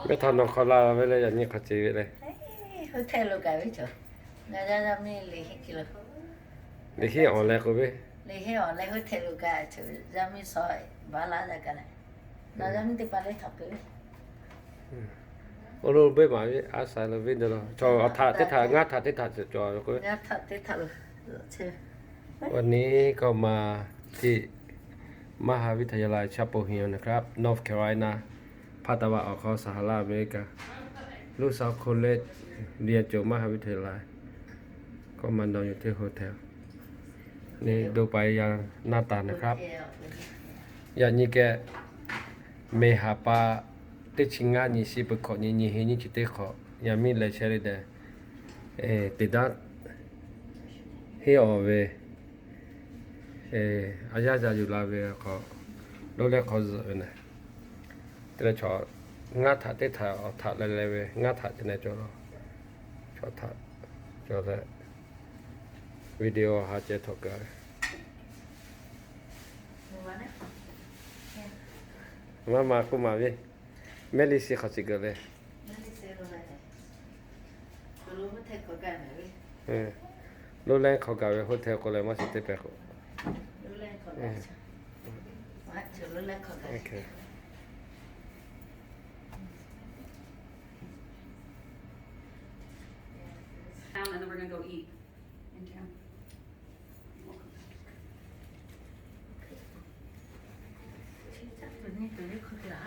Mehˆ htaꞈ nawˬ hk'aw la ve le, yaꞈ nyi hk'aw ce ve le. Hotel lo kaꞈ ve chaw, ngaˬ yaˇ yaˇ miˇ Liꞈ henˇ hkiˬ lo, Liꞈ henˇ awˬ leh k'oˆ ve, Liꞈ henˇ awˬ leh hotel lo kaꞈ chaw yaˇ miˇ shawˍ baˬ laˇ daꞈ kaꞈ leh, nawˬ yaˇ miˇ teˇ hpaˍ leh htaꞈ peuˬ ve. Oˇ lo beˇ maˍ ve a sha lo ve de lo, chaw htaꞈ teˇ htaꞈ ngaˇ htaꞈ teˇ htaꞈ cawˬ ve k'oˆ ve. วันนี้ก็มาที่มหาวิทยาลัยชาโปฮิลนะครับ North Carolina ภาคตะวันออกของสหรัฐอเมริกา ลูกสาวคนเล็กเรียนจบมหาวิทยาลัย ก็มานอนอยู่ที่โฮเทล นี่ดูไปยังหน้าต่างนะครับ Yaꞈ nyi keh, meˬ haˍ pa teˇ chi ngaˇ nyi shi peuˬ hkawꞈ nyi nyi henˇ nyiˇ chi teˇ hk'awꞈ yaˇ miˇ leh chehˇ le deh, teˇ daꞈ henˇ awˬ ve a yaˇ yaˇ yuˬ la ve hk'aw, loˇ leh hk'aw zuhꞈ ve na. Te leh chaw ngaˇ htaꞈ teˇ htaꞈ awˬ htaꞈ leh leh ve ngaˇ htaꞈ te leh cawˬ la, chaw htaꞈ cawˬ leh video ha ceh htaꞈ kaꞈ ve maˇ ma k'oˆ maˍ ve, mehˆ liˇ shi hk'aw chi gaˬ le. Loˇ leh hk'aw gaˬ ve hotel k'o leh maˇ shiˍ teˇ pehˍ k'o. Town, and then we're gonna go eat in town.